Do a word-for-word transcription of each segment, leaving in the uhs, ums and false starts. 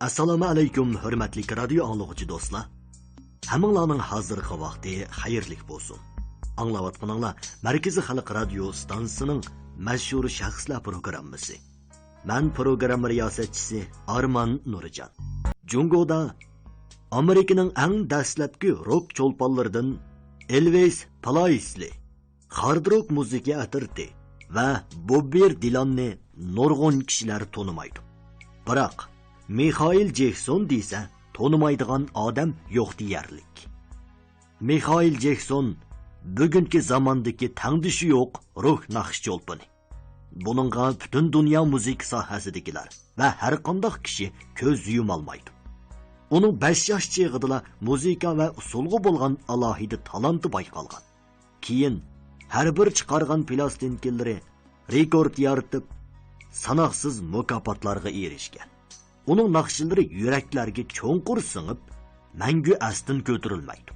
ئەسسالامۇ ئەلەيكۇم، ھۆرمەتلىك رادىيو ئاڭلىغۇچى دوستلار. ھەممىڭلارنىڭ ھازىرقى ۋاقتى خەيرلىك بولسۇن. ئاڭلاۋاتقىنىڭلار مەركىزىي خەلق رادىيو ستانسىسىنىڭ مەشھۇر شەخسلەر پروگراممىسى. مەن پروگرامما رىياسەتچىسى ئارمان نۇرجان. جۇڭگودا ئامېرىكىنىڭ ئەڭ دەسلەپكى روك چولپانلىرىدىن ئېلۋىس پلايسلى، خارد روك مۇزىكا ئەترىتى ۋە بوببى دىلاننى نۇرغۇن كىشىلەر تونۇمايدۇ. بىراق، مىخائىل جېكسون دېسە، تونۇمايدىغان ئادەم يوق دېيەرلىك. مىخائىل جېكسون بۈگۈنكى زاماندىكى تەڭدىشى يوق روك ناخشا چولپىنى. بۇنىڭغا پۈتۈن دۇنيا مۇزىكا ساھەسىدىكىلەر ۋە ھەرقانداق كىشى كۆز يۇمالمايدۇ. ئۇنىڭ بەش ياش چېغىدىلا مۇزىكا ۋە ئۇسسۇلغا بولغان ئالاھىدە تالانتى بايقالغان. كېيىن ھەر بىر چىقارغان پىلاستىنكىلىرى رېكورت يارىتىپ، ساناقسىز مۇكاپاتلارغا ئېرىشكەن. ئۇنىڭ ناخشىلىرى يۈرەكلەرگە چوڭقۇر سىڭىپ، مەڭگۈ ئەستىن كۆتۈرۈلمەيدۇ.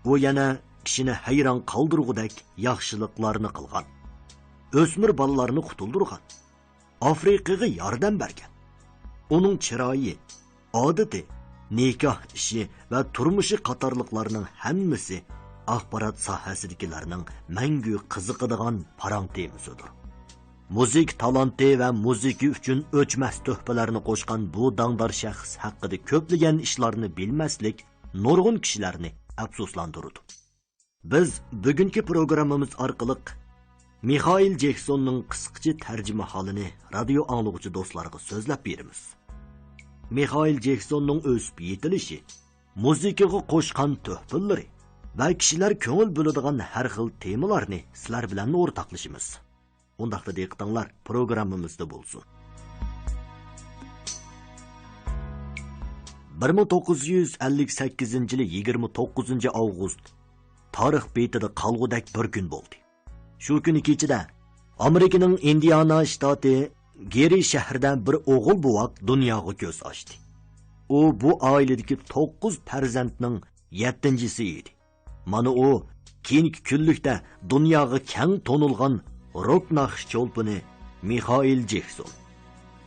ئۇ يەنە كىشىنى ھەيران قالدۇرغۇدەك ياخشىلىقلارنى قىلغان. ئۆسمۈر بالىلارنى قۇتۇلدۇرغان. ئافرىقىغا ياردەم بەرگەن. ئۇنىڭ چىرايى، ئادىتى، نىكاھ ئىشى ۋە تۇرمۇشى قاتارلىقلارنىڭ ھەممىسى ئاخبارات ساھەسىدىكىلەرنىڭ مەڭگۈ قىزىقىدىغان پاراڭ تېمىسىدۇر. مۇزىكا تالانتى ۋە مۇزىكا ئۈچۈن ئۆچمەس تۆھپىلەرنى قوشقان بۇ داڭدار شەخس ھەققىدە كۆپلىگەن ئىشلارنى بىلمەسلىك نۇرغۇن كىشىلەرنى ئەپسۇسلاندۇرىدۇ. بىز بۈگۈنكى پروگراممىمىز ئارقىلىق مىخائىل جېكسوننىڭ قىسقىچە تەرجىمىھالىنى رادىيو ئاڭلىغۇچى دوستلارغا سۆزلەپ بېرىمىز. مىخائىل جېكسوننىڭ ئۆسۈپ يېتىلىشى، مۇزىكىغا قوشقان تۆھپىلىرى ۋە كىشىلەر كۆڭۈل بۆلىدىغان ھەر خىل تېمىلارنى سىلەر بىلەن ئورتاقلىشىمىز. ئۇنداقتا دىققىتىڭلار پروگراممىمىزدا بولسۇن. بىر مىڭ توققۇز يۈز ئەللىك سەككىزىنچى يىلى يىگىرمە توققۇزىنچى ئاۋغۇست تارىخ بېتىدە قالغۇدەك بىر كۈن بولدى. شۇ كۈنى كېچىدە ئامېرىكىنىڭ ئىندىئانا شتاتى گېرى شەھىرىدە بىر ئوغۇل بوۋاق دۇنياغا كۆز ئاچتى. ئۇ بۇ ئائىلىدىكى توققۇز پەرزەنتنىڭ يەتتىنچىسى ئىدى. مانا ئۇ كېيىنكى كۈنلۈكتە دۇنياغا كەڭ تونۇلغان روك ناخشا چولپىنى مىخائىل جېكسون.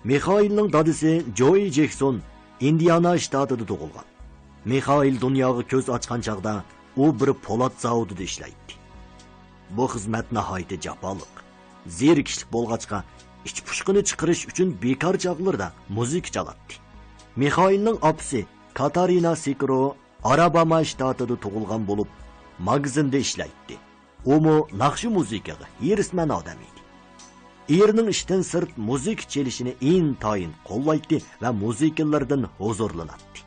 مىخائىلنىڭ دادىسى جوئى جېكسون ئىندىئانا شتاتىدا تۇغۇلغان. مىخائىل دۇنياغا كۆز ئاچقان چاغدا ئۇ بىر پولات زاۋۇتىدا ئىشلەيتتى. بۇ خىزمەت ناھايىتى جاپالىق، زېرىكىشلىك بولغاچقا، ئىچ پۇشقىنى چىقىرىش ئۈچۈن بىكار چاغلىرىدا مۇزىكا چالاتتى. مىخائىلنىڭ ئاپىسى كاتارىنا سىكرو ئالاباما شتاتىدا تۇغۇلغان بولۇپ، ماگىزىندا ئىشلەيتتى. ئۇمۇ ناخشا مۇزىكىغا ھېرىسمەن ئادەم ئىدى. ئېرىنىڭ ئىشتىن سىرت مۇزىكا چېلىشىنى ئىنتايىن قوللايتتى ۋە مۇزىكىلىرىدىن ھۇزۇرلىناتتى.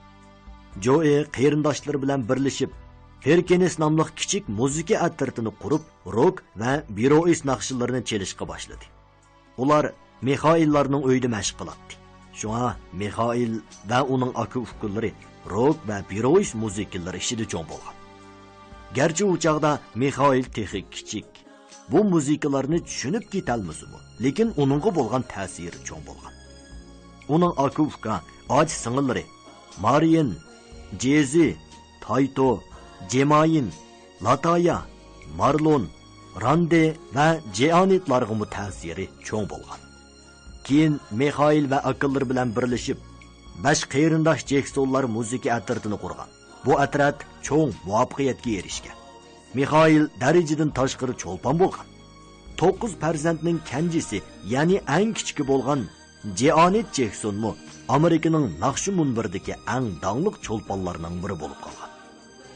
جوئى قېرىنداشلىرى بىلەن بىرلىشىپ، فېركېنىس ناملىق كىچىك مۇزىكا ئەترىتىنى قۇرۇپ، روك ۋە بىروئىس ناخشىلىرىنى چېلىشقا باشلىدى. ئۇلار مىخائىللارنىڭ ئۆيىدە مەشىق قىلاتتى. شۇڭا مىخائىل ۋە ئۇنىڭ ئاكا-ئۇكىلىرى روك ۋە بىروئىس مۇزىكىلىرى ئىچىدە چوڭ بولغان. گەرچە ئۇ چاغدا مىخائىل تېخى كىچىك، بۇ مۇزىكىلارنى چۈشىنىپ كېتەلمىسىمۇ، لېكىن ئۇنىڭغا بولغان تەسىرى چوڭ بولغان. ئۇنىڭ ئاكا-ئۇكا، ئاچا-سىڭىللىرى مارىيىن، جېزى، تايتو، جېمايىن، لاتايا، مارلون، راندې ۋە جېئانېتلارغىمۇ تەسىرى چوڭ بولغان. كېيىن مىخائىل ۋە ئاكىلىرى بىلەن بىرلىشىپ، بەش قېرىنداش جېكسونلار مۇزىكا ئەترىتىنى قۇرغان. بۇ ئەترەت چوڭ مۇۋەپپەقىيەتكە ئېرىشكەن. مىخائىل دەرىجىدىن تاشقىرى چولپان بولغان. توققۇز پەرزەنتنىڭ كەنجىسى، يەنى ئەڭ كىچىكى بولغان جېئانېت جېكسونمۇ ئامېرىكىنىڭ ناخشا مۇنبىرىدىكى ئەڭ داڭلىق چولپانلارنىڭ بىرى بولۇپ قالغان.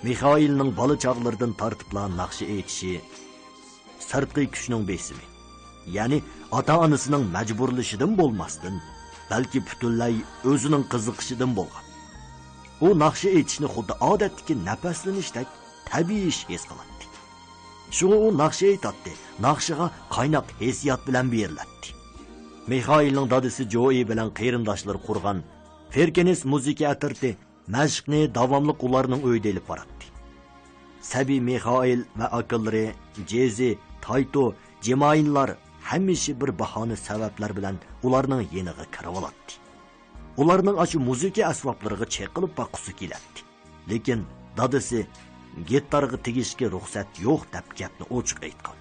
مىخائىلنىڭ بالا چاغلىرىدىن تارتىپلا ناخشا ئېيتىشى سىرتقى كۈچنىڭ بېسىمى، يەنى ئاتا-ئانىسىنىڭ مەجبۇرلىشىدىن بولماستىن، بەلكى پۈتۈنلەي ئۆزىنىڭ قىزىقىشىدىن بولغان. ئۇ ناخشا ئېيتىشنى خۇددى ئادەتتىكى نەپەسلىنىشتەك تەبىئىي ئىش ھېس قىلاتتى. شۇڭا ئۇ ناخشا ئېيتاتتى، ناخشىغا قايناق ھېسسىيات بىلەن بېرىلەتتى. مىخائىلنىڭ دادىسى جوئى بىلەن قېرىنداشلىرى قۇرغان فېركېنىس مۇزىكا ئەترىتى مەشىقنى داۋاملىق ئۇلارنىڭ ئۆيىدە ئېلىپ باراتتى. سەبىي مىخائىل ۋە ئاكىلىرى جېزى، تايتو، جېمايىنلار ھەمىشە بىر باھانە سەۋەبلەر بىلەن ئۇلارنىڭ يېنىغا كىرىۋالاتتى. ئۇلارنىڭ ئاشۇ مۇزىكا ئەسۋابلىرىغا چېقىلىپ باققۇسى كېلەتتى. لېكىن دادىسى گىتارغا تېگىشكە رۇخسەت يوق دەپ گەپنى ئوچۇق ئېيتقان.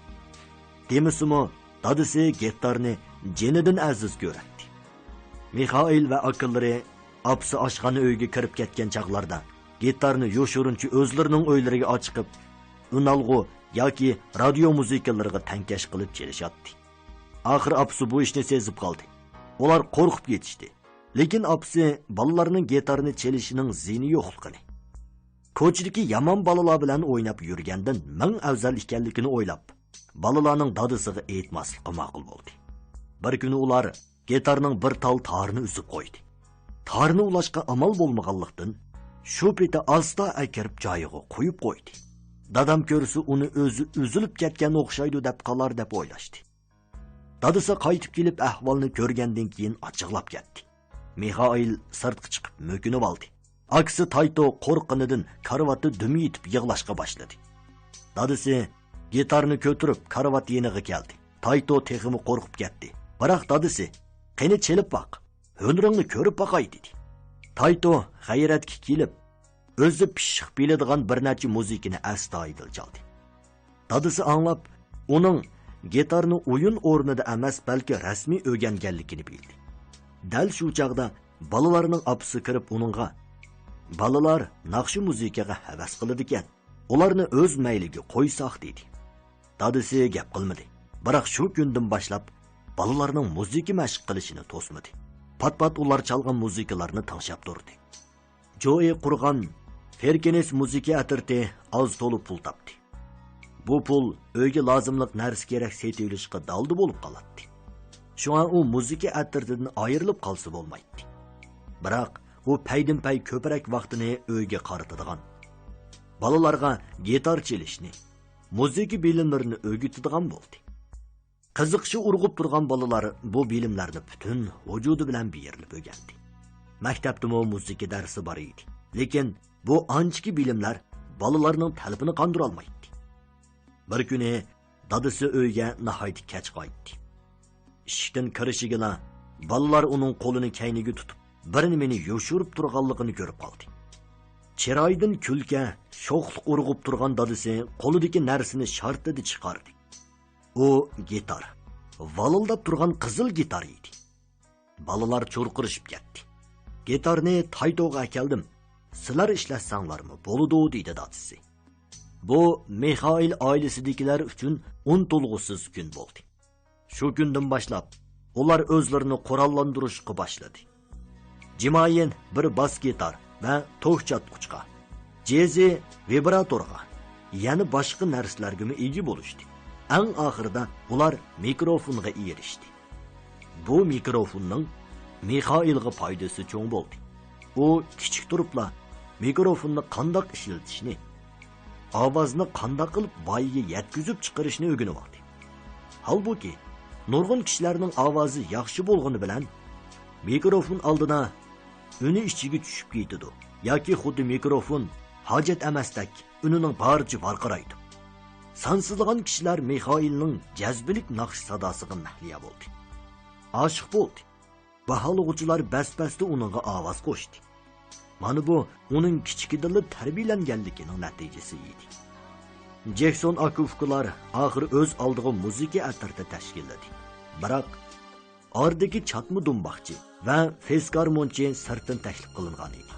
دېمىسىمۇ، دادىسى گىتارنى جېنىدىن ئەزىز كۆرەتتى. مىخائىل ۋە ئاكىلىرى ئاپىسى ئاشخانا ئۆيگە كىرىپ كەتكەن چاغلاردا گىتارنى يوشۇرۇنچە ئۆزلىرىنىڭ ئۆيلىرىگە ئاچىقىپ، ئۈنئالغۇ ياكى رادىيو مۇزىكىلىرىغا تەڭكەش قىلىپ چېلىشاتتى. ئاخىر ئاپىسى بۇ ئىشنى سېزىپ قالدى. ئۇلار قورقۇپ كېتىشتى. لېكىن ئاپىسى بالىلارنىڭ گىتارنى چېلىشىنىڭ زىيىنى يوقلۇقىنى، كوچىدىكى يامان بالىلار بىلەن ئويناپ يۈرگەندىن مىڭ ئەۋزەل ئىكەنلىكىنى ئويلاپ، بالىلارنىڭ دادىسىغا ئېيتماسلىققا ماقۇل بولدى. بىر كۈنى ئۇلار گىتارنىڭ بىر تال تارىنى ئۈزۈپ قويدى. تارىنى ئۇلاشقا ئامال بولمىغانلىقتىن، شۇ پېتى ئاستا ئەكىرىپ جايىغا قويۇپ قويدى. دادام كۆرسە، ئۇنى ئۆزى ئۈزۈلۈپ كەتكەن ئوخشايدۇ دەپ قالار دەپ ئويلاشتى. دادىسى قايتىپ كېلىپ ئەھۋالنى كۆرگەندىن كېيىن ئاچچىقلاپ كەتتى. مىخائىل سىرتقا چىقىپ مۆكۈنۈپ ئالدى. ئاكىسى تايتو قورققىنىدىن كارىۋاتتا دۈم يېتىپ يىغلاشقا باشلىدى. دادىسى گىتارنى كۆتۈرۈپ كارىۋات يېنىغا كەلدى. تايتو تېخىمۇ قورقۇپ كەتتى. بىراق دادىسى، «قېنى چېلىپ باق، ھۈنىرىڭنى كۆرۈپ باقاي» دېدى. تايتو غەيرەتكە كېلىپ، ئۆزى پىششىق بىلىدىغان بىر نەچچە مۇزىكىنى ئەستايىدىل چالدى. دادىسى ئاڭلاپ، ئۇنىڭ گىتارنى ئويۇن ئورنىدا ئەمەس، بەلكى رەسمىي ئۆگەنگەنلىكىنى بىلدى. دەل شۇ چاغدا بالىلارنىڭ ئاپىسى كىرىپ ئۇنىڭغا، «بالىلار ناخشا مۇزىكىغا ھەۋەس قىلىدىكەن، ئۇلارنى ئۆز مەيلىگە قويساق» دېدى. دادىسى گەپ قىلمىدى. بىراق شۇ كۈندىن باشلاپ بالىلارنىڭ مۇزىكا مەشىق قىلىشىنى توسمىدى. پات-پات ئۇلار چالغان مۇزىكىلارنى تىڭشاپ تۇردى. جوئى قۇرغان فېركىنىس مۇزىكا ئەترىتى ئاز تولا پۇل تاپتى. بۇ پۇل ئۆيگە لازىملىق نەرسە-كېرەك سېتىۋېلىشقا دالدا بولۇپ قالاتتى. شۇڭا ئۇ مۇزىكا ئەترىتىدىن ئايرىلىپ قالسا بولمايتتى. بىراق ئۇ پەيدىنپەي كۆپرەك ۋاقتىنى ئۆيگە قارىتىدىغان، بالىلارغا گىتار چېلىشنى، مۇزىكا بىلىملىرىنى ئۆگىتىدىغان بولدى. قىزىقىشى ئۇرغۇپ تۇرغان بالىلار بۇ بىلىملەرنى پۈتۈن ۋۇجۇدى بىلەن بېرىلىپ ئۆگەندى. مەكتەپتىمۇ مۇزىكا دەرسى بار ئىدى. لېكىن بۇ ئانچىكى بىلىملەر بالىلارنىڭ تەلىپىنى قاندۇرالمايتتى. بىر كۈنى دادىسى ئۆيگە ناھايىتى كەچ قايتتى. ئىشىكتىن كىرىشىگىلا بالىلار ئۇنىڭ قولىنى كەينىگە تۇتۇپ، بىر نېمىنى يوشۇرۇپ تۇرغانلىقىنى كۆرۈپ قالدى. چىرايىدىن كۈلكە، شوخلۇق ئۇرغۇپ تۇرغان دادىسى قولىدىكى نەرسىنى شارتىدە چىقاردى. ئۇ گىتار. ۋالىلداپ تۇرغان قىزىل گىتار ئىدى. بالىلار چۇرقىرىشىپ كەتتى. «گىتارنى تايتوغا ئەكەلدىم. سىلەر ئىشلەتسەڭلارمۇ بولىدۇ» دېدى دادىسى. بۇ مىخائىل ئائىلىسىدىكىلەر ئۈچۈن ئۇنتۇلغۇسىز كۈن بولدى. شۇ كۈندىن باشلاپ ئۇلار ئۆزلىرىنى قوراللاندۇرۇشقا باشلىدى. جىمايىن بىر باس گىتار ۋە توك چاتقۇچقا، جېزى ۋىبراتورغا، يەنە باشقا نەرسىلەرگىمۇ ئىگە بولۇشتى. ئەڭ ئاخىرىدا ئۇلار مىكروفونغا ئېرىشتى. بۇ مىكروفوننىڭ مىخائىلغا پايدىسى چوڭ بولدى. ئۇ كىچىك تۇرۇپلا مىكروفوننى قانداق ئىشلىتىشنى، ئاۋازنى قانداق قىلىپ بايىگە يەتكۈزۈپ چىقىرىشنى ئۆگىنىۋالدى. ھالبۇكى، نۇرغۇن كىشىلەرنىڭ ئاۋازى ياخشى بولغىنى بىلەن، مىكروفون ئالدىدا ئۈنى ئىچىگە چۈشۈپ كېتىدۇ ياكى خۇددى مىكروفون ھاجەت ئەمەستەك ئۈنىنىڭ بارىچە ۋارقىرايدۇ. سانسىزلىغان كىشىلەر مىخائىلنىڭ جەزبىلىك ناخشا ساداسىغا مەھلىيا بولدى. ئاشىق بولدى. باھالىغۇچىلار بەس-بەستە ئۇنىڭغا ئاۋاز قوشتى. مانا بۇ ئۇنىڭ كىچىكىدىنلا تەربىيەلەنگەنلىكىنىڭ نەتىجىسى ئىدى. جېكسون ئاكا-ئۇكىلار ئاخىر ئۆز ئالدىغا مۇزىكا ئەترىتى تەشكىللىدى. بىراق ئارىدىكى چاتما دۇمباقچى ۋە فىسكارمونچى سىرتتىن تەكلىپ قىلىنغان ئىدى.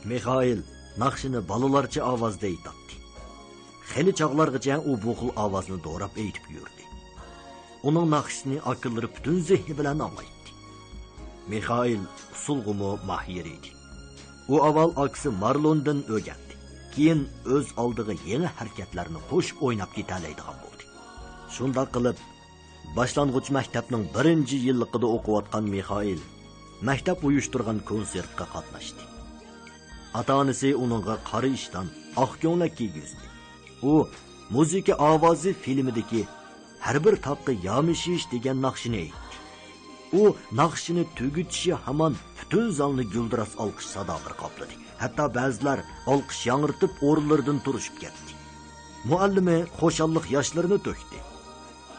مىخائىل ناخشىنى بالىلارچە ئاۋازدا ئېيتاتتى. خېلى چاغلارغىچە ئۇ بۇ خىل ئاۋازنى دوراپ ئېيتىپ يۈردى. ئۇنىڭ ناخشىسىنى ئاكىلىرى پۈتۈن زېھنى بىلەن ئاڭلايتتى. مىخائىل ئۇسسۇلغىمۇ ماھىر ئىدى. ئۇ ئاۋۋال ئاكىسى مارلوندىن ئۆگەندى. كېيىن ئۆز ئالدىغا يېڭى ھەرىكەتلەرنى قوشۇپ ئويناپ كېتەلەيدىغان بولدى. شۇنداق قىلىپ، باشلانغۇچ مەكتەپنىڭ بىرىنچى يىللىقىدا ئوقۇۋاتقان مىخائىل مەكتەپ ئۇيۇشتۇرغان كونسېرتقا قاتناشتى. ئاتا-ئانىسى ئۇنىڭغا قارا ئىشتان، ئاق كۆڭلەك كىيگۈزدى. ئۇ مۇزىكا ئاۋازى فىلىمىدىكى «ھەر بىر تاپقا يامىشىش» دېگەن ناخشىنى ئېيتتى. ئۇ ناخشىنى تۈگىتىشى ھامان پۈتۈن زالنى گۈلدۈراس ئالقىش سادالىرى قاپلىدى. ھەتتا بەزىلەر ئالقىش ياڭرىتىپ ئورۇنلىرىدىن تۇرۇشۇپ كەتتى. مۇئەللىمى خۇشاللىق ياشلىرىنى تۆكتى.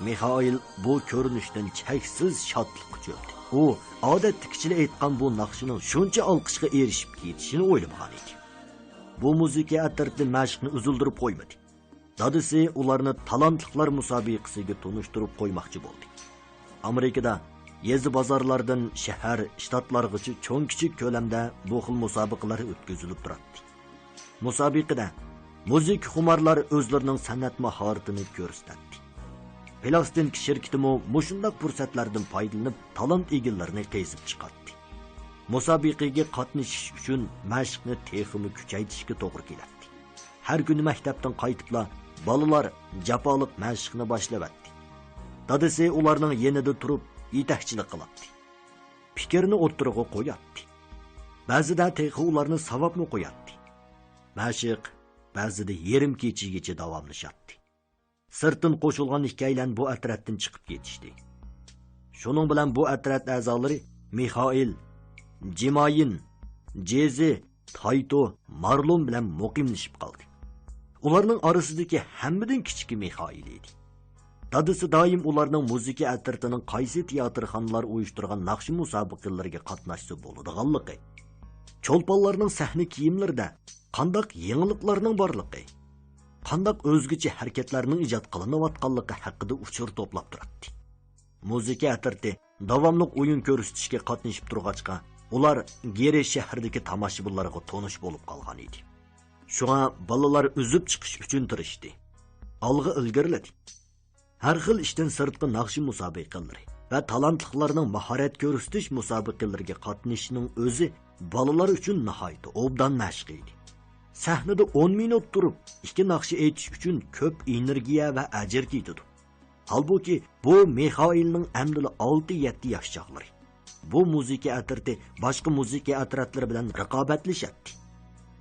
مىخائىل بۇ كۆرۈنۈشتىن چەكسىز شادلىققا چۆمدى. ئۇ ئادەتتىكىچىلا ئېيتقان بۇ ناخشىنىڭ شۇنچە ئالقىشقا ئېرىشىپ كېتىشىنى ئويلىمىغان ئىدى. بۇ مۇزىكا ئەترىتى مەشىقنى ئۈزۈلدۈرۈپ قويمىدى. دادىسى ئۇلارنى تالانتلىقلار مۇسابىقىسىگە تونۇشتۇرۇپ قويماقچى بولدى. ئامېرىكىدا يېزا بازارلاردىن شەھەر، شتاتلارغىچە چوڭ-كىچىك كۆلەمدە بۇ خىل مۇسابىقىلەر ئۆتكۈزۈلۈپ تۇراتتى. مۇسابىقىدە مۇزىكا خۇمارلار ئۆزلىرىنىڭ سەنئەت ماھارىتىنى كۆرسىتەتتى. پىلاستىنكا شىركىتىمۇ مۇشۇنداق پۇرسەتلەردىن پايدىلىنىپ، تالانت ئىگىلىرىنى قېزىپ چىقاتتى. مۇسابىقىگە قاتنىشىش ئۈچۈن مەشىقنى تېخىمۇ كۈچەيتىشكە توغرا كېلەتتى. ھەر كۈنى مەكتەپتىن قايتىپلا بالىلار جاپالىق مەشىقنى باشلىۋەتتى. دادىسى ئۇلارنىڭ يېنىدا تۇرۇپ يېتەكچىلىك قىلاتتى. پىكىرنى ئوتتۇرىغا قوياتتى. بەزىدە تېخى ئۇلارنى ساۋابمۇ قوياتتى. مەشىق بەزىدە يېرىم كېچىگىچە داۋاملىشاتتى. سىرتتىن قوشۇلغان ئىككىيلەن بۇ ئەترەتتىن چىقىپ كېتىشتى. شۇنىڭ بىلەن بۇ ئەترەت ئەزالىرى مىخائىل، جىمايىن، جېزى، تايتو، مارلون بىلەن مۇقىملىشىپ قالدى. ئۇلارنىڭ ئارىسىدىكى ھەممىدىن كىچىكى مىخائىل ئىدى. دادىسى دائىم ئۇلارنىڭ مۇزىكا ئەترىتىنىڭ قايسى تىياتىرخانىلار ئۇيۇشتۇرغان ناخشا مۇسابىقىلىرىگە قاتناشسا بولىدىغانلىقى، چولپانلارنىڭ سەھنە كىيىملىرىدە قانداق يېڭىلىقلارنىڭ بارلىقى، قانداق ئۆزگىچە ھەرىكەتلەرنىڭ ئىجاد قىلىنىۋاتقانلىقى ھەققىدە ئۇچۇر توپلاپ تۇراتتى. مۇزىكا ئەترىتى داۋاملىق ئويۇن كۆرسىتىشكە قاتنىشىپ تۇرغاچقا، ئۇلار گېرې شەھىرىدىكى تاماشىبىنلارغا تونۇش بولۇپ قالغان ئىدى. شۇڭا بالىلار ئۈزۈپ چىقىش ئۈچۈن تىرىشتى. ئالغا ئىلگىرىلىدى. ھەر خىل ئىشتىن سىرتقى ناخشا مۇسابىقىلىرى ۋە تالانتلىقلارنىڭ ماھارەت كۆرسىتىش مۇسابىقىلىرىگە قاتنىشىشنىڭ ئۆزى بالىلار ئۈچۈن ناھايىتى ئوبدان مەشىق ئىدى. سەھنىدە ئون مىنۇت تۇرۇپ، ئىككى ناخشا ئېيتىش ئۈچۈن كۆپ ئېنېرگىيە ۋە ئەجىر كېتىدۇ. ھالبۇكى، بۇ مىخائىلنىڭ ئەمدىلا ئالتە يەتتە ياش چاغلىرى. بۇ مۇزىكا ئەترىتى باشقا مۇزىكا ئەترەتلىرى بىلەن رىقابەتلىشەتتى.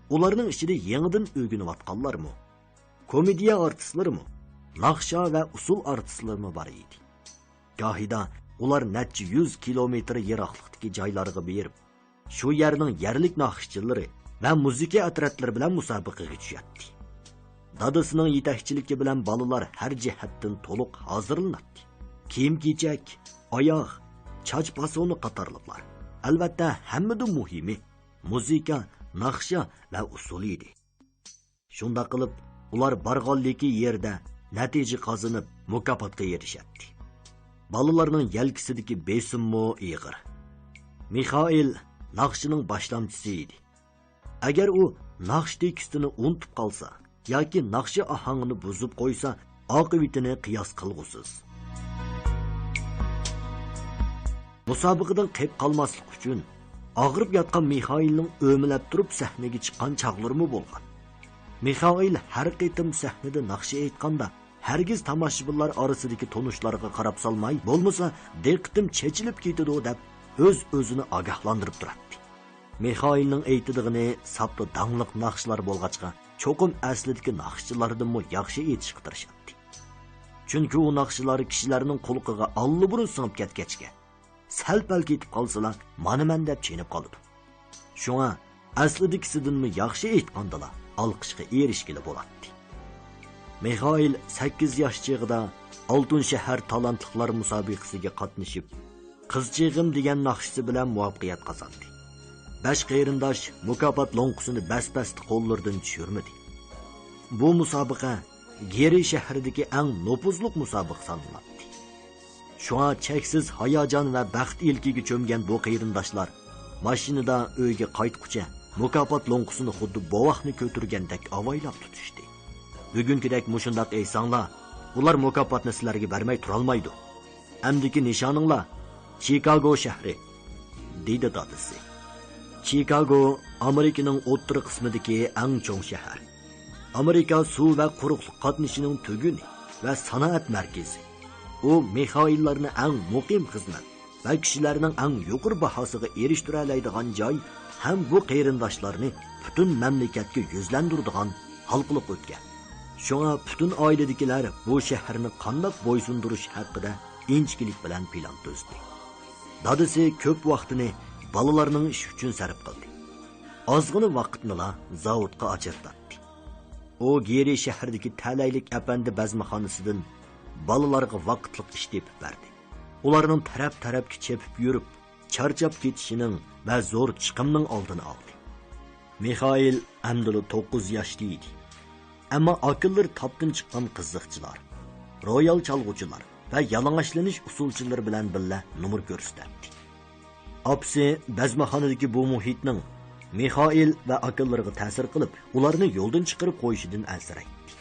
ئۇلارنىڭ ئىچىدە يېڭىدىن ئۆگىنىۋاتقانلارمۇ، كومېدىيە ئارتىسلىرىمۇ، ناخشا ۋە ئۇسسۇل ئارتىسلىرىمۇ بار ئىدى. گاھىدا ئۇلار نەچچە يۈز كىلومېتىر يىراقلىقتىكى جايلارغا بېرىپ، شۇ يەرنىڭ يەرلىك ناخشىچىلىرى ۋە مۇزىكا ئەترەتلىرى بىلەن مۇسابىقىگە چۈشەتتى. دادىسىنىڭ يېتەكچىلىكى بىلەن بالىلار ھەر جەھەتتىن تولۇق ھازىرلىناتتى. كىيىم-كېچەك، ئاياغ، چاچ پاسونى قاتارلىقلار. ئەلۋەتتە، ھەممىدىن مۇھىمى، مۇزىكا، ناخشا ۋە ئۇسسۇل ئىدى. شۇنداق قىلىپ، ئۇلار بارغانلىكى يەردە نەتىجە قازىنىپ، مۇكاپاتقا ئېرىشەتتى. بالىلارنىڭ يەلكىسىدىكى بېسىممۇ ئېغىر. مىخائىل ناخشىنىڭ باشلامچىسى ئىدى. ئەگەر ئۇ ناخشا تېكىستىنى ئۇنتۇپ قالسا ياكى ناخشا ئاھاڭىنى بۇزۇپ قويسا، ئاقىۋىتىنى قىياس قىلغۇسىز. مۇسابىقىدىن قېلىپ قالماسلىق ئۈچۈن، ئاغرىپ ياتقان مىخائىلنىڭ ئۆمىلەپ تۇرۇپ سەھنىگە چىققان چاغلىرىمۇ بولغان. مىخائىل ھەر قېتىم سەھنىدە ناخشا ئېيتقاندا، ھەرگىز تاماشىبىنلار ئارىسىدىكى تونۇشلارغا قاراپ سالماي، بولمىسا دىققىتىم چېچىلىپ كېتىدۇ دەپ، ئۆز-ئۆزىنى ئاگاھلاندۇرۇپ تۇراتتى. مىخائىلنىڭ ئېيتىدىغىنى ساپتا داڭلىق ناخشىلار بولغاچقا، چوقۇم ئەسلىدىكى ناخشىچىلاردىنمۇ ياخشى ئېيتىشقا تىرىشاتتى. چۈنكى ئۇ ناخشىلار كىشىلەرنىڭ قۇلىقىغا ئاللىبۇرۇن سىڭىپ كەتكەچكە، سەل-پەل كېتىپ قالسىلا، مانا مەن دەپ چېنىپ قالىدۇ. شۇڭا ئەسلىدىكىسىدىنمۇ ياخشى ئېيتقاندىلا، ئالقىشقا ئېرىشكىلى بولاتتى. مىخائىل سەككىز ياش چېغىدا ئالتۇن شەھەر تالانتلىقلار مۇسابىقىسىگە قاتنىشىپ، قىزچېغىم دېگەن ناخشىسى بىلەن مۇۋەپپەقىيەت قازاندى. بەش قېرىنداش مۇكاپات لوڭقىسىنى بەس-بەستە قوللىرىدىن چۈشۈرمىدى. بۇ مۇسابىقە گېرى شەھىرىدىكى ئەڭ نوپۇزلۇق مۇسابىقە سانىلاتتى. شۇڭا چەكسىز ھاياجان ۋە بەخت ئىلكىگە چۆمگەن بۇ قېرىنداشلار ماشىنىدا ئۆيگە قايتقۇچە مۇكاپات لوڭقىسىنى خۇددى بوۋاقنى كۆتۈرگەندەك ئاۋايلاپ تۇتۇشتى. بۈگۈنكىدەك مۇشۇنداق ئېيتساڭلار، ئۇلار مۇكاپاتنى سىلەرگە بەرمەي تۇرالمايدۇ. ئەمدىكى نىشانىڭلار چىكاگو شەھىرى، دېدى دادىسى. چىكاگو ئامېرىكىنىڭ ئوتتۇرا قىسمىدىكى ئەڭ چوڭ شەھەر. ئامېرىكا سۇ ۋە قۇرۇقلۇق قاتنىشىنىڭ تۈگۈنى ۋە سانائەت مەركىزى. ئۇ مىخائىللارنى ئەڭ مۇقىم خىزمەت ۋە كىشىلەرنىڭ ئەڭ يۇقىرى باھاسىغا ئېرىشتۈرەلەيدىغان جاي ھەم بۇ قېرىنداشلارنى پۈتۈن مەملىكەتكە يۈزلەندۈرىدىغان ھالقىلىق ئۆتكەن. شۇڭا پۈتۈن ئائىلىدىكىلەر بۇ شەھەرنى قانداق بويسۇندۇرۇش ھەققىدە ئىنچىكىلىك بىلەن پىلان تۈزدى. دادىسى كۆپ ۋاقتىنى بالىلارنىڭ ئىشى ئۈچۈن سەرپ قىلدى. ئازغىنە ۋاقىتنىلا زاۋۇتقا ئاجرىتاتتى. ئۇ گېرى شەھىرىدىكى تەلەيلىك ئەپەندى بەزمىخانىسىدىن بالىلارغا ۋاقىتلىق ئىش تېپىپ بەردى. ئۇلارنىڭ تەرەپ-تەرەپكە چېپىپ يۈرۈپ، چارچاپ كېتىشىنىڭ ۋە زور چىقىمنىڭ ئالدىنى ئالدى. مىخائىل ئەمدىلا توققۇز ياشتا ئىدى. ئەمما ئاكىلىرى تاپتىن چىققان قىزىقچىلار، رويال چالغۇچىلار، ۋە يالىڭاچلىنىش ئۇسۇلچىلىرى بىلەن بىللە نومۇر كۆرسىتەتتى. ئاپىسى بەزمىخانىدىكى بۇ مۇھىتنىڭ مىخائىل ۋە ئاكىلىرىغا تەسىر قىلىپ، ئۇلارنى يولدىن چىقىرىپ قويۇشىدىن ئەنسىرەيتتى.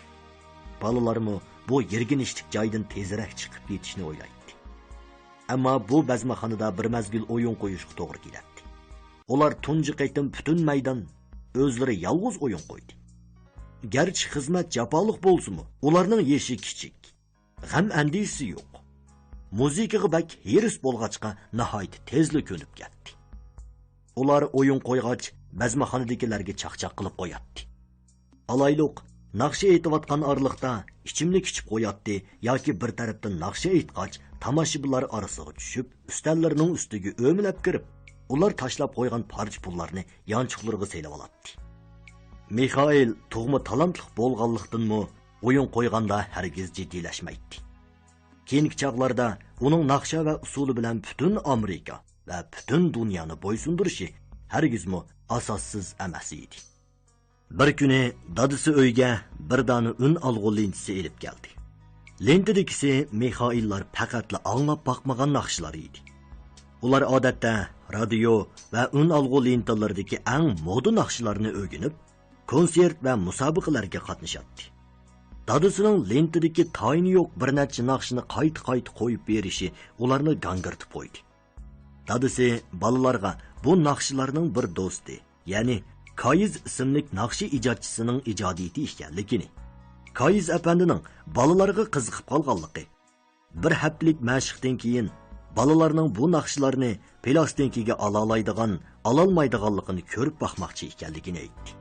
بالىلارمۇ بۇ يىرگىنچلىك جايدىن تېزرەك چىقىپ كېتىشنى ئويلايتتى. ئەمما بۇ بەزمىخانىدا بىر مەزگىل ئويۇن قويۇشقا توغرا كېلەتتى. ئۇلار تۇنجى قېتىم پۈتۈن مەيدان ئۆزلىرى يالغۇز ئويۇن قويدى. گەرچە خىزمەت جاپالىق بولسىمۇ، ئۇلارنىڭ يېشى كىچىك، غەم ئەندىشىسى يوق. مۇزىكىغا بەك ھېرىس بولغاچقا، ناھايىتى تېزلا كۆنۈپ كەتتى. ئۇلار ئويۇن قويغاچ، بەزمىخانىدىكىلەرگە چاقچاق قىلىپ قوياتتى. ئالايلۇق، ناخشا ئېيتىۋاتقان ئارىلىقتا ئىچىملىك ئىچىپ قوياتتى ياكى بىر تەرەپتىن ناخشا ئېيتقاچ، تاماشىبىنلار ئارىسىغا چۈشۈپ، ئۈستەللىرىنىڭ ئۈستىگە ئۆمىلەپ كىرىپ، ئۇلار تاشلاپ قويغان پارچە پۇللارنى يانچۇقلىرىغا سېلىۋالاتتى. مىخائىل تۇغما تالانتلىق بولغانلىقتىنمۇ، ئويۇن قويغاندا ھەرگىز جىددىيلەشمەيتتى. كېيىنكى چاغلاردا ئۇنىڭ ناخشا ۋە ئۇسسۇلى بىلەن پۈتۈن ئامېرىكا ۋە پۈتۈن دۇنيانى بويسۇندۇرۇشى ھەرگىزمۇ ئاساسسىز ئەمەس ئىدى. بىر كۈنى دادىسى ئۆيگە بىر دانە ئۈن ئالغۇ لېنتىسى ئېلىپ كەلدى. لېنتىدىكىسى مىخائىللار پەقەتلا ئاڭلاپ باقمىغان ناخشىلار ئىدى. ئۇلار ئادەتتە رادىيو ۋە ئۈن ئالغۇ لېنتىلىرىدىكى ئەڭ مودا ناخشىلارنى ئۆگىنىپ، كونسېرت ۋە مۇسابىقىلەرگە قاتنىشاتتى. دادىسىنىڭ لېنتىدىكى تايىنى يوق بىر نەچچە ناخشىنى قايتا-قايتا قويۇپ بېرىشى ئۇلارنى گاڭگىرىتىپ قويدى. دادىسى بالىلارغا بۇ ناخشىلارنىڭ بىر دوستى، يەنى كايىز ئىسىملىك ناخشا ئىجادچىسىنىڭ ئىجادىيىتى ئىكەنلىكىنى، كايىز ئەپەندىنىڭ بالىلارغا قىزىقىپ قالغانلىقى، بىر ھەپتىلىك مەشىقتىن كېيىن بالىلارنىڭ بۇ ناخشىلارنى پىلاستىنكىگە ئالالايدىغان، ئالالمايدىغانلىقىنى كۆرۈپ باقماقچى ئىكەنلىكىنى ئېيتتى.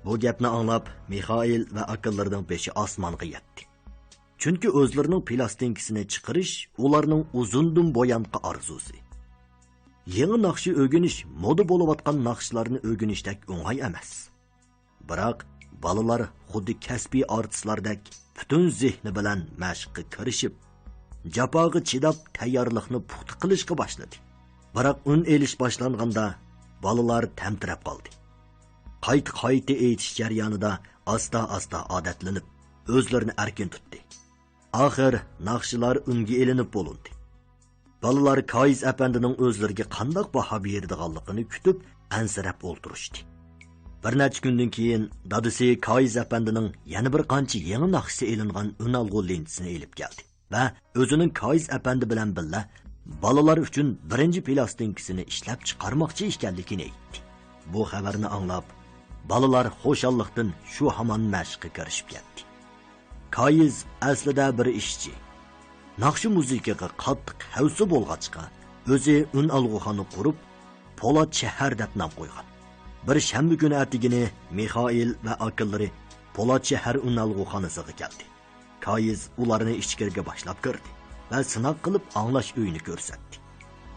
بۇ گەپنى ئاڭلاپ، مىخائىل ۋە ئاكىلىرىنىڭ بېشى ئاسمانغا يەتتى. چۈنكى ئۆزلىرىنىڭ پىلاستىنكىسىنى چىقىرىش ئۇلارنىڭ ئۇزۇندىن بۇيانقى ئارزۇسى. يېڭى ناخشا ئۆگىنىش مودا بولۇۋاتقان ناخشىلارنى ئۆگىنىشتەك ئوڭاي ئەمەس. بىراق بالىلار خۇددى كەسپىي ئارتىسلاردەك پۈتۈن زېھنى بىلەن مەشىققە كىرىشىپ، جاپاغا چىداپ تەييارلىقنى پۇختا قىلىشقا باشلىدى. بىراق ئۈن ئېلىش باشلانغاندا بالىلار تەمتىرەپ قالدى. قايتا-قايتا ئېيتىش جەريانىدا ئاستا-ئاستا ئادەتلىنىپ، ئۆزلىرىنى ئەركىن تۇتتى. ئاخىر ناخشىلار ئۈنگە ئېلىنىپ بولۇندى. بالىلار كايىز ئەپەندىنىڭ ئۆزلىرىگە قانداق باھا بېرىدىغانلىقىنى كۈتۈپ، ئەنسىرەپ ئولتۇرۇشتى. بىر نەچچە كۈندىن كېيىن دادىسى كايىز ئەپەندىنىڭ يەنە بىر قانچە يېڭى ناخشىسى ئېلىنغان ئۈنئالغۇ لېنتىسىنى ئېلىپ كەلدى ۋە ئۆزىنىڭ كايىز ئەپەندى بىلەن بىللە بالىلار ئۈچۈن بىرىنچى پىلاستىنكىسىنى ئىشلەپ چىقارماقچى ئىكەنلىكىنى ئېيتتى. بۇ خەۋەرنى ئاڭلاپ، بالىلار خۇشاللىقتىن شۇ ھامان مەشىققە كىرىشىپ كەتتى. كايىز ئەسلىدە بىر ئىشچى. ناخشا مۇزىكىغا قاتتىق ھەۋىسى بولغاچقا، ئۆزى ئۈنئالغۇخانا قۇرۇپ، پولات شەھەر دەپ نام قويغان. بىر شەنبە كۈنى ئەتىگىنى مىخائىل ۋە ئاكىلىرى پولات شەھەر ئۈنئالغۇخانىسىغا كەلدى. كايىز ئۇلارنى ئىچكىرىگە باشلاپ كىردى ۋە سىناق قىلىپ ئاڭلاش ئۆيىنى كۆرسەتتى.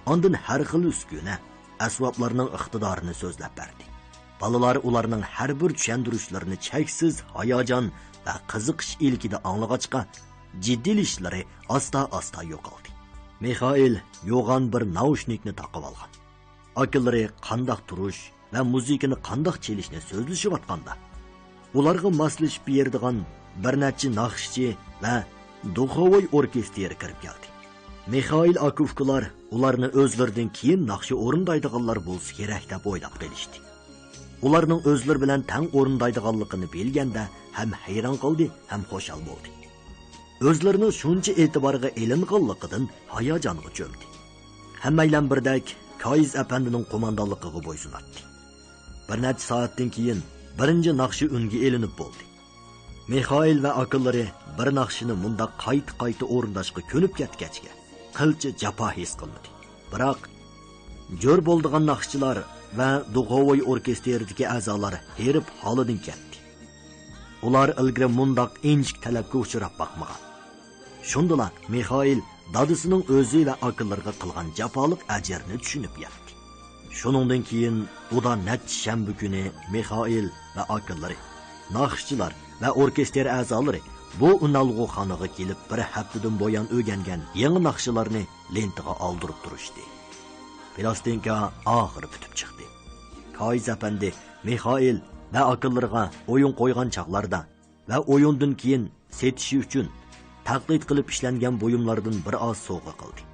ئاندىن ھەر خىل ئۈسكۈنە، ئەسۋابلارنىڭ ئىقتىدارىنى سۆزلەپ بەردى. بالىلار ئۇلارنىڭ ھەر بىر چۈشەندۈرۈشلىرىنى چەكسىز ھاياجان ۋە قىزىقىش ئىلكىدە ئاڭلىغاچقا، جىددىيلىشىشلىرى ئاستا-ئاستا يوقالدى. مىخائىل يوغان بىر ناۋۇشنىكنى تاقىۋالغان. ئاكىلىرى قانداق تۇرۇش ۋە مۇزىكىنى قانداق چېلىشنى سۆزلىشىۋاتقاندا، ئۇلارغا ماسلىشىپ بېرىدىغان بىر نەچچە ناخشىچى ۋە دۇخوۋوي ئوركېستىرى كىرىپ كەلدى. مىخائىل ئاكا-ئۇكىلار ئۇلارنى ئۆزلىرىدىن كېيىن ناخشا ئورۇندايدىغانلار بولسا كېرەك دەپ ئويلاپ قېلىشتى. ئۇلارنىڭ ئۆزلىرى بىلەن تەڭ ئورۇندايدىغانلىقىنى بىلگەندە ھەم ھەيران قالدى، ھەم خۇشال بولدى. ئۆزلىرىنىڭ شۇنچە ئېتىبارغا ئېلىنغانلىقىدىن ھاياجانغا چۆمدى. ھەممەيلەن بىردەك كايىز ئەپەندىنىڭ قوماندانلىقىغا بويسۇناتتى. بىر نەچچە سائەتتىن كېيىن بىرىنچى ناخشا ئۈنگە ئېلىنىپ بولدى. مىخائىل ۋە ئاكىلىرى بىر ناخشىنى مۇنداق قايتا-قايتا ئورۇنداشقا كۆنۈپ كەتكەچكە، قىلچە جاپا ھېس قىلمىدى. بىراق، جور بولىدىغان ناخشىچىلار ۋە دۇخوۋوي ئوركېستىرىدىكى ئەزالار ھېرىپ ھالىدىن كەتتى. ئۇلار ئىلگىرى مۇنداق ئىنچىكە تەلەپكە ئۇچراپ باقمىغان. شۇندىلا مىخائىل دادىسىنىڭ ئۆزى ۋە ئاكىلىرىغا قىلغان جاپالىق ئەجرىنى چۈشىنىپ يەتتى. شۇنىڭدىن كېيىن ئۇدا نەچچە شەنبە كۈنى مىخائىل ۋە ئاكىلىرى، ناخشىچىلار ۋە ئوركېستىر ئەزالىرى بۇ ئۈنئالغۇخانىغا كېلىپ، بىر ھەپتىدىن بۇيان ئۆگەنگەن يېڭى ناخشىلارنى لېنتىغا ئالدۇرۇپ تۇرۇشتى. پىلاستىنكا ئاخىرى پۈتۈپ چىقتى. كايىز ئەپەندى مىخائىل ۋە ئاكىلىرىغا ئويۇن قويغان چاغلاردا ۋە ئويۇندىن كېيىن سېتىشى ئۈچۈن تەقلىد قىلىپ ئىشلەنگەن بۇيۇملاردىن بىر ئاز سوۋغا قىلدى.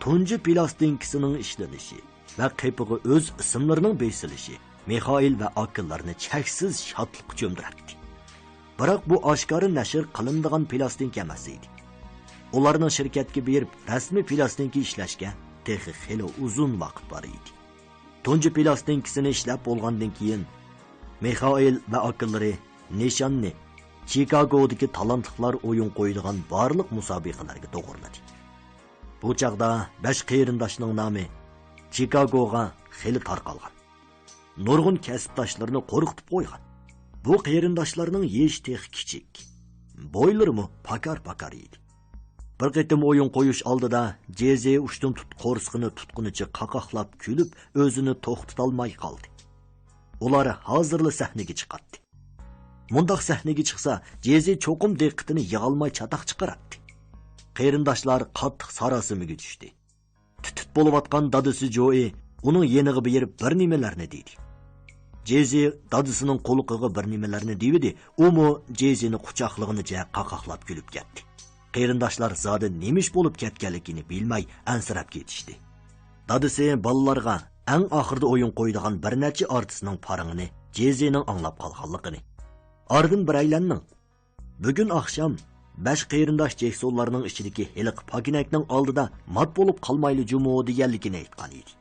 تۇنجى پىلاستىنكىسىنىڭ ئىشلىنىشى ۋە قېپىغا ئۆز ئىسىملىرىنىڭ بېسىلىشى مىخائىل ۋە ئاكىلارنى چەكسىز شادلىققا چۆمدۈرەتتى. بىراق بۇ ئاشكارا نەشر قىلىنىدىغان پىلاستىنكا ئەمەس ئىدى. ئۇلارنىڭ شىركەتكە بېرىپ رەسمىي پىلاستىنكا ئىشلەشكە تېخى خېلى ئۇزۇن ۋاقىت بار ئىدى. تۇنجى پىلاستىنكىسىنى ئىشلەپ بولغاندىن كېيىن، مىخائىل ۋە ئاكىلىرى نىشاننى چىكاگودىكى تالانتلىقلار ئويۇن قويىدىغان بارلىق مۇسابىقىلەرگە توغرىلىدى. بۇ چاغدا بەش قېرىنداشنىڭ نامى چىكاگوغا خېلى تارقالغان. نۇرغۇن كەسىپداشلىرىنى قورقۇتۇپ قويغان. بۇ قېرىنداشلارنىڭ يېشى تېخى كىچىك، بويلىرىمۇ پاكار-پاكار ئىدى. بىر قېتىم ئويۇن قويۇش ئالدىدا جېزى ئۇشتۇمتۇت قورسىقىنى تۇتقىنىچە قاقاقلاپ كۈلۈپ، ئۆزىنى توختىتالماي قالدى. ئۇلار ھازىرلا سەھنىگە چىقاتتى. مۇنداق سەھنىگە چىقسا، جېزى چوقۇم دىققىتىنى يىغالماي چاتاق چىقىراتتى. قېرىنداشلار قاتتىق ساراسىمىگە چۈشتى. تىت-تىت بولۇۋاتقان دادىسى جوئى ئۇنىڭ يېنىغا بېرىپ بىر نېمىلەرنى دېدى. جېزى دادىسىنىڭ قۇلىقىغا بىر نېمىلەرنى دېۋىدى، ئۇمۇ جېزىنى قۇچاقلىغىنىچە قاقاقلاپ كۈلۈپ كەتتى. قېرىنداشلار زادى نېمە ئىش بولۇپ كەتكەنلىكىنى بىلمەي ئەنسىرەپ كېتىشتى. دادىسى بالىلارغا ئەڭ ئاخىرىدا ئويۇن قويىدىغان بىر نەچچە ئارتىسنىڭ پارىڭىنى، جېزىنىڭ ئاڭلاپ قالغانلىقىنى، ئارىدىن بىرەيلەننىڭ، بۈگۈن ئاخشام بەش قېرىنداش جېكسونلارنىڭ ئىچىدىكى ھېلىقى پاكىنەكنىڭ ئالدىدا مات بولۇپ قالمايلى جۇمۇ دېگەنلىكىنى ئېيتقان ئىدى.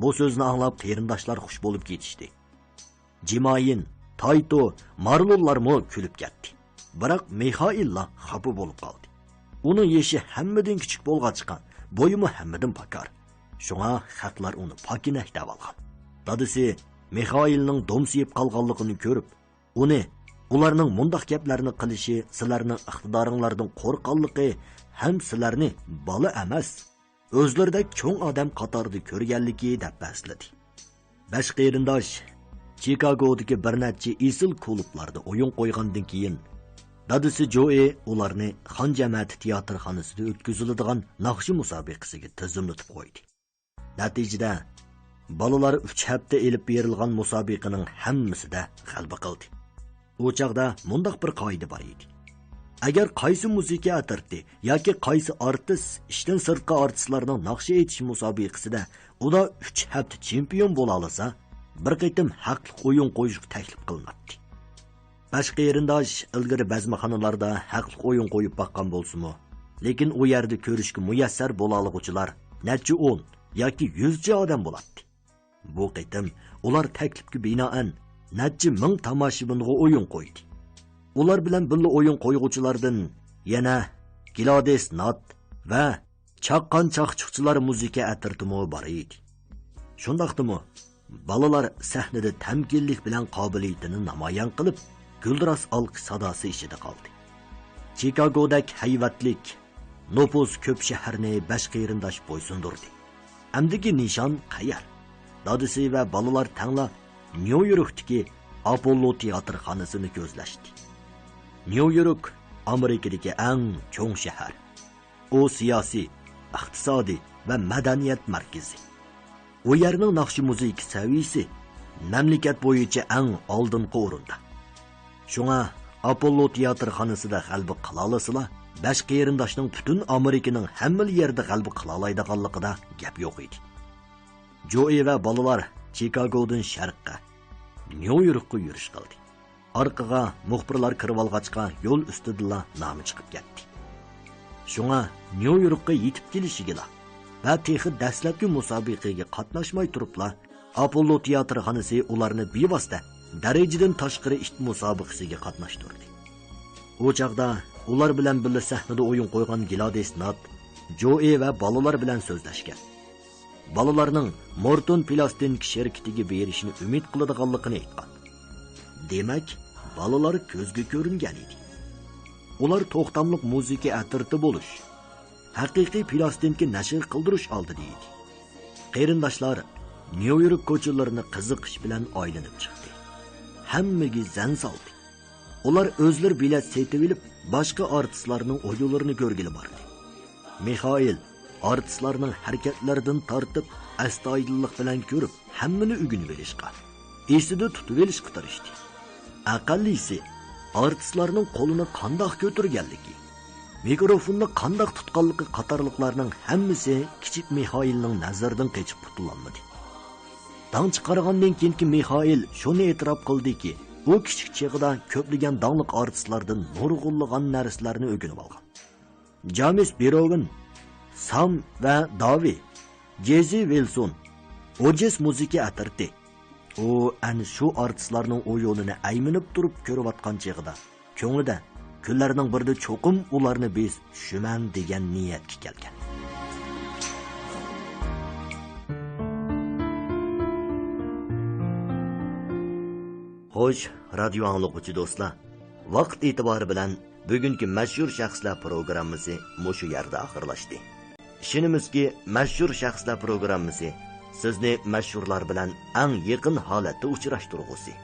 بۇ سۆزنى ئاڭلاپ قېرىنداشلار خۇش بولۇپ كېتىشتى. جىمايىن، تايتو، مارلونلارمۇ كۈلۈپ كەتتى. بىراق مىخائىللا خاپا بولۇپ قالدى. ئۇنىڭ يېشى ھەممىدىن كىچىك بولغاچقا، بويىمۇ ھەممىدىن پاكار. شۇڭا خەقلەر ئۇنى پاكىنەك دەۋالغان. دادىسى مىخائىلنىڭ دومسىيىپ قالغانلىقىنى كۆرۈپ، ئۇنى، ئۇلارنىڭ مۇنداق گەپلەرنى قىلىشى سىلەرنىڭ ئىقتىدارىڭلاردىن قورققانلىقى ھەم سىلەرنى بالا ئەمەس، ئۆزلىرىدەك چوڭ ئادەم قاتارىدا كۆرگەنلىكى دەپ بەسلىدى. بەش قېرىنداش چىكاگودىكى بىر نەچچە ئېسىل كۇلۇبلاردا ئويۇن قويغاندىن كېيىن، دادىسى جوئى ئۇلارنى خان جەمەتى تىياتىرخانىسىدا ئۆتكۈزۈلىدىغان ناخشا مۇسابىقىسىگە تىزىملىتىپ قويدى. نەتىجىدە، بالىلار ئۈچ ھەپتە ئېلىپ بېرىلغان مۇسابىقىنىڭ ھەممىسىدە غەلىبە قىلدى. ئۇ چاغدا مۇنداق بىر قائىدە بار ئىدى. ئەگەر قايسى مۇزىكا ئەترىتى ياكى قايسى ئارتىس ئىشتىن سىرتقى ئارتىسلارنىڭ ناخشا ئېيتىش مۇسابىقىسىدە ئۇدا ئۈچ ھەپتە چېمپىيون بولالىسا، بىر قېتىم ھەقلىق ئويۇن قويۇشقا تەكلىپ قىلىناتتى. بەش قېرىنداش ئىلگىرى بەزمىخانىلاردا ھەقلىق ئويۇن قويۇپ باققان بولسىمۇ، لېكىن ئۇ يەردە كۆرۈشكە مۇيەسسەر بولالىغۇچىلار نەچچە ئون ياكى يۈزچە ئادەم بولاتتى. بۇ قېتىم ئۇلار تەكلىپكە بىنائەن نەچچە مىڭ تاماشىبىنغا ئويۇن قويدى. ئۇلار بىلەن بىللە ئويۇن قويغۇچىلاردىن يەنە گلادىس نات ۋە چاققان چاقچۇقچىلار مۇزىكا ئەترىتىمۇ بار ئىدى. شۇنداقتىمۇ، بالىلار سەھنىدە تەمكىنلىك بىلەن قابىلىيىتىنى نامايان قىلىپ، گۈلدۈراس ئالقىش ساداسى ئىچىدە قالدى. چىكاگودەك ھەيۋەتلىك، نوپۇس كۆپ شەھەرنى بەش قېرىنداش بويسۇندۇردى. ئەمدىكى نىشان قەيەر؟ دادىسى ۋە بالىلار تەڭلا نيۇ يوركتىكى ئاپوللو تىياتىرخانىسىنى كۆزلەشتى. نيۇ يورك ئامېرىكىدىكى ئەڭ چوڭ شەھەر. ئۇ سىياسىي، ئىقتىسادىي ۋە مەدەنىيەت مەركىزى. ئۇ يەرنىڭ ناخشا مۇزىكا سەۋىيىسى مەملىكەت بويىچە ئەڭ ئالدىنقى ئورۇندا. شۇڭا ئاپوللو تىياتىرخانىسىدا غەلىبە قىلالىسىلا، بەش قېرىنداشنىڭ پۈتۈن ئامېرىكىنىڭ ھەممىلا يېرىدە غەلىبە قىلالايدىغانلىقىدا گەپ يوق ئىدى. جوئى ۋە بالىلار چىكاگودىن شەرققە، نيۇ يوركقا يۈرۈش قىلدى. ئارقىغا مۇخبىرلار كىرىۋالغاچقا، يول ئۈستىدىلا نامە چىقىپ كەتتى. شۇڭا نيۇ يوركقا يېتىپ كېلىشىگىلا ۋە تېخى دەسلەپكى مۇسابىقىگە قاتناشماي تۇرۇپلا، ئاپوللو تىياتىرخانىسى ئۇلارنى بىۋاسىتە دەرىجىدىن تاشقىرى ئىت مۇسابىقىسىگە قاتناشتۇردى. ئۇ چاغدا ئۇلار بىلەن بىللە سەھنىدە ئويۇن قويغان گلادىس نات، جوئى ۋە بالىلار بىلەن سۆزلەشكەن. بالىلارنىڭ مورتون پىلاستىنكا شىركىتىگە بېرىشنى ئۈمىد قىلىدىغانلىقىنى ئېيتقان. دېمەك، بالىلار كۆزگە كۆرۈنگەن ئىدى. ئۇلار توختاملىق مۇزىكا ئەترىتى بولۇش، ھەقىقىي پىلاستىنكا نەشر قىلدۇرۇش ئالدىدا ئىدى. قېرىنداشلار نيۇ يورك كوچىلىرىنى قىزىقىش بىلەن ئايلىنىپ چىقتى. ھەممىگە زەن سالدى. ئۇلار ئۆزلىرى بېلەت سېتىۋېلىپ، باشقا ئارتىسلارنىڭ ئويۇنلىرىنى كۆرگىلى باردى. مىخائىل ئارتىسلارنىڭ ھەرىكەتلىرىدىن تارتىپ، ئەستايىدىللىق بىلەن كۆرۈپ، ھەممىنى ئۆگىنىۋېلىشقا، ئېسىدە تۇتۇۋېلىشقا تىرىشتى. ئەقەللىيسى، ئارتىسلارنىڭ قولىنى قانداق كۆتۈرگەنلىكى، مىكروفوننى قانداق تۇتقانلىقى قاتارلىقلارنىڭ ھەممىسى كىچىك مىخائىلنىڭ نەزىرىدىن قېچىپ قۇتۇلالمىدى. داڭ چىقارغاندىن كېيىنكى مىخائىل شۇنى ئېتىراپ قىلدىكى، ئۇ كىچىك چېغىدا كۆپلىگەن داڭلىق ئارتىسلاردىن نۇرغۇنلىغان نەرسىلەرنى ئۆگىنىۋالغان. جامېس بېروۋېن، سام ۋە داۋى، جېزى ۋىلسون، ئوجېس مۇزىكا ئەترىتى. ئۇ ئەنە شۇ ئارتىسلارنىڭ ئويۇنىنى ئەيمىنىپ تۇرۇپ كۆرۈۋاتقان چېغىدا، كۆڭلىدە كۈنلەرنىڭ بىرىدە چوقۇم ئۇلارنى بېسىپ چۈشىمەن دېگەن نىيەتكە كەلگەن. خوش، رادىيو ئاڭلىغۇچى دوستلار، ۋاقىت ئېتىبارى بىلەن بۈگۈنكى مەشھۇر شەخسلەر پروگراممىسى مۇشۇ يەردە ئاخىرلاشتى. ئىشىنىمىزكى، مەشھۇر شەخسلەر پروگراممىسى سىزنى مەشھۇرلار بىلەن ئەڭ يېقىن ھالەتتە ئۇچراشتۇرغۇسى.